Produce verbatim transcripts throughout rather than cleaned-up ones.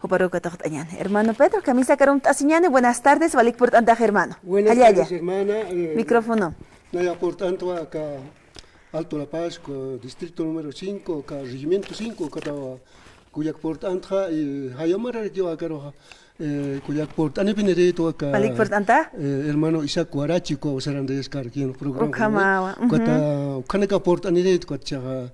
Juparu katuqt'añäni. Hermano Pedro, kamisakar umt'asiñäni, buenas tardes, walik purt'antax, hermano. Buenas tardes, hermana. Eh, micrófono. Nayax purt'antwa aka Alto La Paz, ku distrito número cinco, aka regimiento cinco, katawa kullak purt'antxa, y jayamarakiwa akaruxa, eh, kullak purt'anipiniritwa aka, walik purt'anta, eh, hermano Isaac Huarachi, ku sarantayaskaraki programa. Ukhamawa, ujú. Kata, ukhanaka purt'anirit, kata chaxa,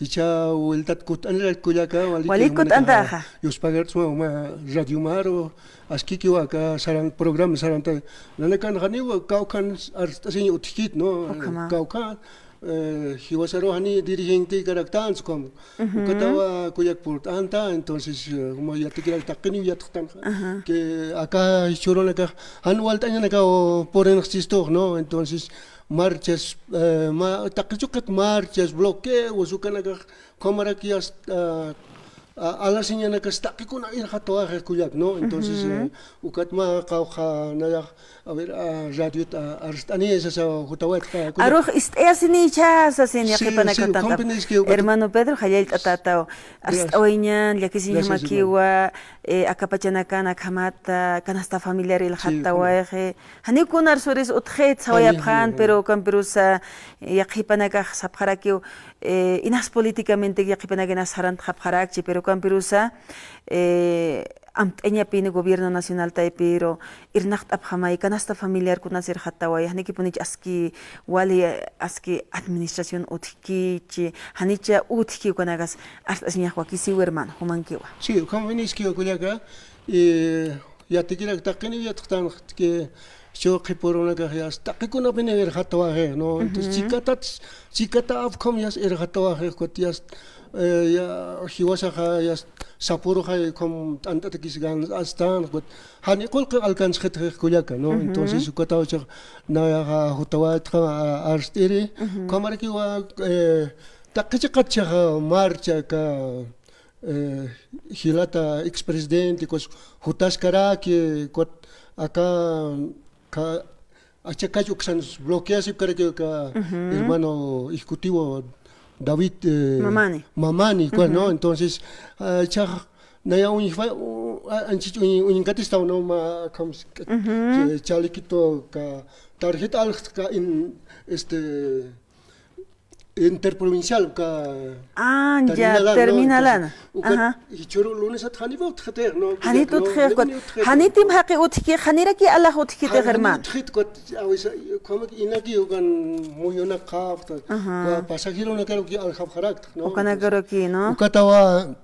jichha vueltat kutt'anirak kullaka, walik, walik kutt'antaxa. Yuspagart'sma uma radio maru, askikiwa aka saran, programa saranta. Nanakan janiwa kawkhan arst'asiñ utjkit, ¿no? Ukhama. Kawkha, eh, jiwasaru jani dirigente karaktansa, como. Ujú. Ukatawa kullak purt'anta, entonces, eh, uma yatikirak taqiniw yatxtanxa. Ajá. Que aka jichhürunakax, jan walt'añanaka purinxchistux, ¿no? Entonces, marchas, eh, ma-, taqi chuqit marchas, bloqueos, ukanakax, ukhamaraki hasta, ah, ah, alasiñanakas taqikuna irxatawayxi kullak, ¿no? Entonces, ujú, eh, ukatma qawqha nayax, a ver, ah, radiot, ah, arst'ani sasa jutawaytxa kullak. Arux ist'ayasinicha sasin, sí, yaqhipanaka, sí, tata. Ukham piniski ukat. Hermano Pedro, jallallt'atätaw. Gracias. Arst'awayañan, llakisiñjamakiwa, gracias, hermano, eh, aka pachanakan akhamata, canasta familiar, sí, irxatawayxi. Janiw kuna arsuris utjit sawayapxän, pero ukampirusa, eh, yaqhipanakax sapxarakiw, eh, inas políticamente yaqhipanakax inas sarantxapxarakchi, pero ukampirusa, eh, amt'añapini gobierno nacional taypiru irnaqt'apxamay, canasta familiar kunas irxataway, janikipunicha aski wali, aski administración utjkichi, janicha utjki ukanakas arst'asiñax wakisiw, hermano, jumankiwa. Sí, ukham winiskiwa kullaka, eh, yatikirak taqiniw yatxtanxa, que jichhü qhipürunakax yasta taqikunapiniw irxatawayxi, ¿no? Entonces, ujú, chikatat, chikata apkham yasta irxatawayxi, ukat yasta, eh, ya, jiwasaxa yasta sapüruxay ukham t'ant'atakis gan astan, ukat jani qullqi alcanzxitxi kullaka, ¿no? Ujú. Entonces, ukataw chax nayaxa jutawaytxa, a-, arst'iri, ujú, ukhamarakiwa, eh, taqi chiqat chaxa marcha aka, eh, jilata expresidente, pues, jutaskaraki, ukat aka, ka-, achakach uksan bloqueasipkaraki aka, ujú, hermano ejecutivo David, eh, Mamani. Mamani, pues, ¿no? Ujú. Entonces, ah, chax, naya uñjwa-, u-, a-, anchich uñ-, uñkatistaw, ¿no? Ma, ukham, ujú, eh, chalequito ka, tarjeta alxta ka in, este, interprovincial, uka, ah, ya, terminalan, ¿no? Terminalan. Entonces, uka, ajá, jichhüru lunesat janiw utjitix, ¿no? Janit utjix, janiw utjix. Janitim jaqi utjki, janiraki alax utjkitix, hermano. Janiw utjit, ukat, a veces, ukhamarak inaki ukan muyunakapxta, ajá, uka pasajeronakaruki aljapxarakta, ¿no? Ukanakaruki, ¿no? Entonces, ukatawa,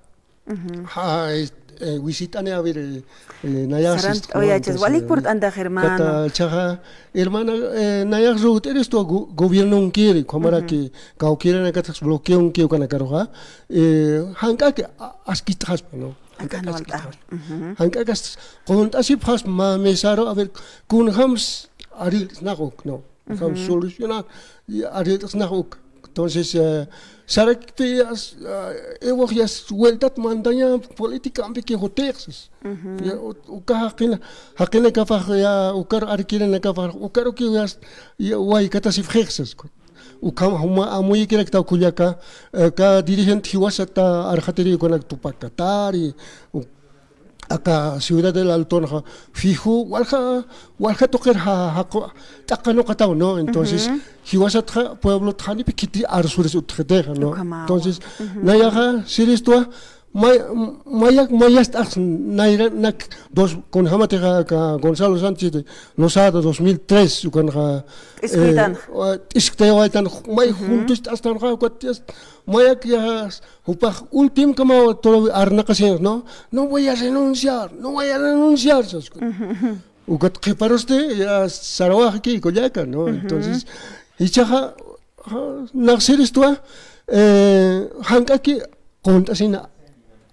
ujú, ja, es-, eh, visit'ani, a ver, eh, eh, nayax sarant'awayachas, sist'awayachas, walik, eh, purt'antax, hermano. Kata chaxa, hermana, eh, nayax ruwt'iristwa go-, gobiernonkiri, ukhamaraki, ujú, kawkïrinakatix bloqueonki ukanakaruxa, eh, jank'aki a-, askitxaspa, ¿no? Akan jank'aki walt'a. Askitxaspa. Ujú. Jank'aki as-, qunt'asipxaspa mä mesaru, a ver, kunjams arreglt'snax uk, ¿no? Ujú. Solucionar, y arreglt'snax uk. Entonces, eh, sarakpi as-, ah, iwxyas vueltat mantaña políticampiki jutixsas. Ujú. Ya, u-, uka jaqina, jaqinakapax ya, ukar arkirinakapax, ukaruki ya, ya waykatasipxixsas. Ukham juma amuyikiraktaw kullaka, eh, aka dirigente jiwasata arxatiri ukanak Tupacatari, u-, aka Ciudad del Altonxa, fijo, walja, walja tuqir ja-, jaqu-, t'aqanuqataw, ¿no? Entonces, ujú, jiwasatxa, pueblot janipi khiti arsuris utjitixa, ¿no? Ukhamawa. Entonces, ujú, nayaxa, siristwa, may-, mayak, mayast'ax nayra, nak, dos, kunjamatixa, aka Gonzalo Sánchez de Lozada, dos mil tres, ukanxa, t'isktaytan, eh, wa-, t'isktayawaytan, may, ujú, juntos t'astanxa, ukat, mayak ya, jupax últimkamaw todavía arnaqasiñax, ¿no? No voy a renunciar, no voy a renunciar, sas. Ujú, ujú. Ukat qhiparusti, ya sarawaxki kullaka, ¿no? Ujú. Entonces, jichhaxa, ja, nax siristwa, eh, jank'aki qunt'asina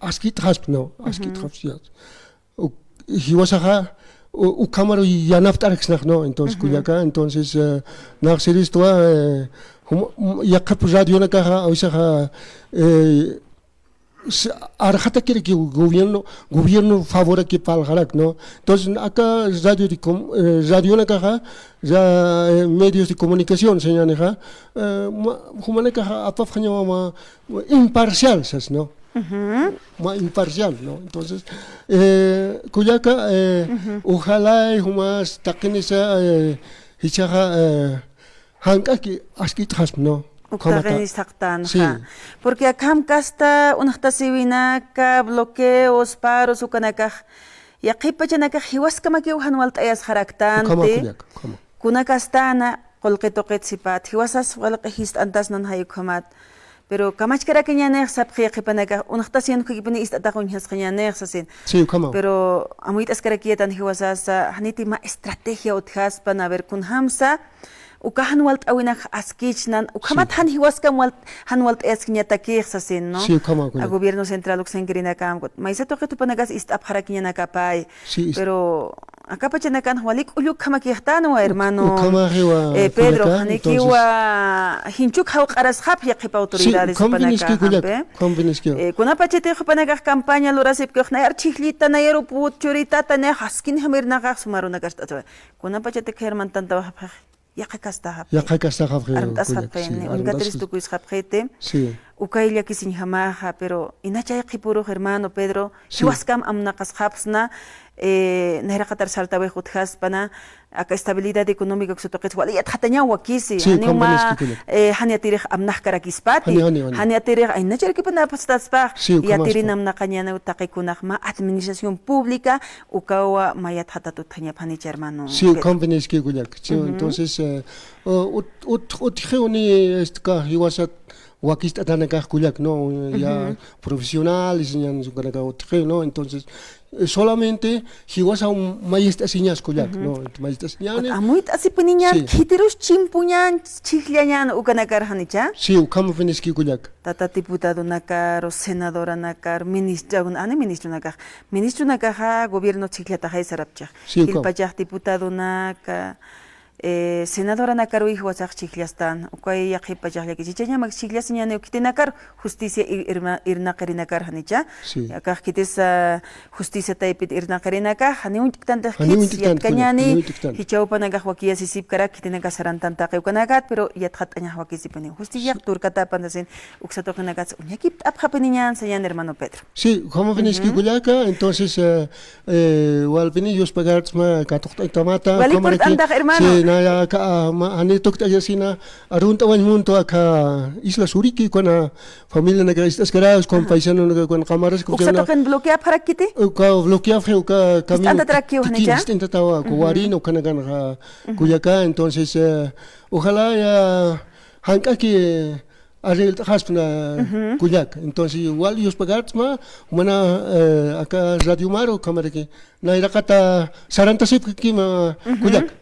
askitxaspa, ¿no? Ujú. Askitxaspa, ya. Uk-, jiwasaxa, u-, ukhamaru yanapt'araksnax, ¿no? Entonces, ujú, kullaka, entonces, eh, nax siristwa, eh, jum-, yaqhip radionakaxa, a veces, eh, s-, arxatakiraki gobierno, gobierno favoraki parlxarak, ¿no? Entonces, aka radio de com-, eh, radionakaxa, ya, eh, medios de comunicación, señanixa, eh, ma-, jumanakaxa, apapxañawa ma-, imparcial, sas, ¿no? Ujú. Mä imparcial, ¿no? Entonces, eh, kullaka, eh, ujú, ojalá, eh, jumas taqinisa, eh, jichhaxa, eh, jank'aki askit'xaspa, ¿no? Ukhamaxa. Uktaqinistaqtan, sí, ja. Porque akham kasta uñjtasiwinaka, bloqueos, paros, ukanakax, yaqhipachanakax jiwaskamakiw jan walt'ayasxaraktanti. Ukhama, kullaka, ukhama. Kuna kastana, qullqi tuqit sipat, jiwasas walq'i jist'antas nan jay ukhamat. Pero kamachkarakiñanix sapxi yaqhipanakax, uñjtasiñan ukhakipini ist'atax uñjasqañanix sasin. Sí, ukhama. Pero amuyt'askarakiyätan jiwasasa, janiti mä estrategia utjaspan, a ver, kunjamsa, uka jan walt'äwinak askichnan, ukhamat, sí, jan jiwaskam walt-, jan walt'ayaskiñatakix sasin, ¿no? Sí, ukhama, kullaka. A gobierno central uksankirinakam, maysa tuqit jupanakas ist'apxarakiñanakapay. Sí, es- Pero akapachanakan wali k'ullukjamakixtanwa, hermano, ukhamaxiwa, eh, Pedro, kullaka, janikiwa, entonces, jinchuk jawq'arasxapx yaqhip autoridades, sí, ukham finiski, kullaka, jupanakaxampi, ukham finiski. Eh, kunapachatix jupanakax campaña lurasipkix, nayar chhijllita, nayar uput churitata, nayar jaskinjam irnaqax suma arunakax t'atwa. Kunapachatik Germán tantawajapxix, yaqha kastaxapxi. Yaqha kastaxapxi, armt'asxapxi, kullaka, sí, uñkatiris armt'asxapxi, tukuysxapxiti. Sí. Ukay llakisiñjamaxa, pero inachay qhipürux, hermano Pedro, sí, jiwaskam amnaqasxapxsna, eh, nayraqatar saltawix utjaspana, aka estabilidad económica uksa tuqit wali yatxatañaw wakisi, sí, janiw mä, ukham finiski, kullaka, eh, jan yatirix amnaqkarakispati, jani, jani, jani, jan yatirix, ay, nacharakipanapastaspxa, sí, ukham yatirin aspa. Amnaqañäniw taqi kunax mä administración pública, ukawa mä yatxatat utjañapxanicha, hermano Pedro. Sí, ukham finiski, kullaka. Sí, ujú, entonces, eh, o, ut-, ut-, utjiwni, este, ka jiwasat wakist'atanakax, kullaka, ¿no? Ya, ujú, profesionales, ñan ukanakax utji, ¿no? Entonces, eh, solamente jiwasaw mayist'asiñas, kullaka, ujú, ¿no? Mayist'asiñani. Amuyt'asipiniñan, sí, khitirus chimpuñan, chhijllañan ukanakar janicha. Sí, ukham finiski, kullaka. Tata diputadonakar, senadoranakar, ministra, ani ministronakax. Ministronakaxa gobierno chhijllataxay sarapchix. Sí, ukham. Jilpachax diputadonaka, eh, senadoranakaruy jiwasax chhijllastan, ukay yaqhipachax llakisichañamak chhijllasiñaniw khitinakar, justicia ir-, irma-, irnaqirinakar janicha. Sí. Akax khitisa justicia taypit irnaqirinakax, janiw uñt'ktantix, janiw khits uñt'ktant, yatkañäni, janiw uñt'ktant. Jichha jupanakax wakiya sisipkarak, khitinakax sarantan taqi ukanakat, pero yatxatt'añax wakisipini. Justicia, sí, turkatapan sasin, uksa tuqinakats uñakipt'apxapiniñan sañan, hermano Pedro. Sí, ukham finiski, ujú, kullaka, entonces, eh, eh, walpini yuspagartsma katuqt'atamata, wali ukhamarak, purt'antax, hermano. Sí, naya ka, ah, ma, jani tukt'ayasina, arunt'awañ munto aka Isla Suriki, kuna familianaka ist'askaras, ajá, kuna paisanonaka, kuna qamaras, uka, uka tuqin bloqueapxarakkiti? Uka bloqueapxi, uka camino. Ist'antatarakiw, tikin janicha? Ist'antatawa, ujú, uka warina, ukanakanxa, ujú, kullaka, entonces, eh, ojalá ya jank'aki arreglt'axaspna, ujú, kullaka. Entonces, wal yuspagartsma, mana, eh, aka Radio Maru, ukhamaraki, nayraqata sarantasipkima, ujú, kullaka.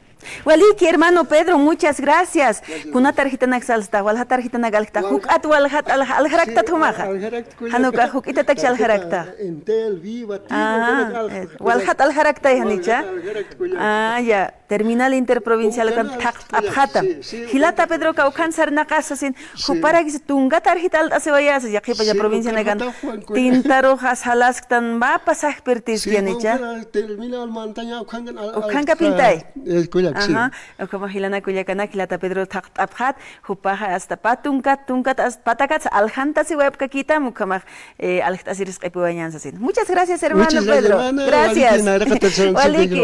Waliki, hermano Pedro, muchas gracias. Gracias. Kuna tarjetanak salsta, walja tarjetanak alkta, wal-, juk'at waljat alja-, aljaraktat, sí, jumaxa. Aljarakta, kullaka. Jan uka juk'itatakchi aljarakta. Tarjeta Entel, Viva, Tigo, ah, ukanaka alja, eh, kullaka. Waljat aljarakta janicha. Waljat aljarakta, kullaka. Ah, ya. Terminal interprovincial ukan thaqt'apxata. Sí, sí, jilata ukan. Pedro, kawkhan sarnaqas sasin, sí, juparakis tunka tarjeta alt'asiwayasa, yaqhipacha, sí, provincianakan. Ukan kataxwan, kullaka. Tintaruxa salasktan mä pasaje pirtiski, sí, janicha. Ukan terminal mantaña, ukhankan al-, ukkhanka pintay. Eh, kullaka, sí. Ajá. Ukhama jilana kullakanak, jilata Pedro thaqt'apxat, jupaxa hasta pä tunkat, tunkat, hasta pä takat aljantasiwayapkakitam, ukhamax, eh, aljt'asiris q'ipiwayañan sasin. Muchas gracias, hermano Pedro. Muchas gracias, hermana. Gracias. Waliki, nayraqata sarantasipkima. Waliki.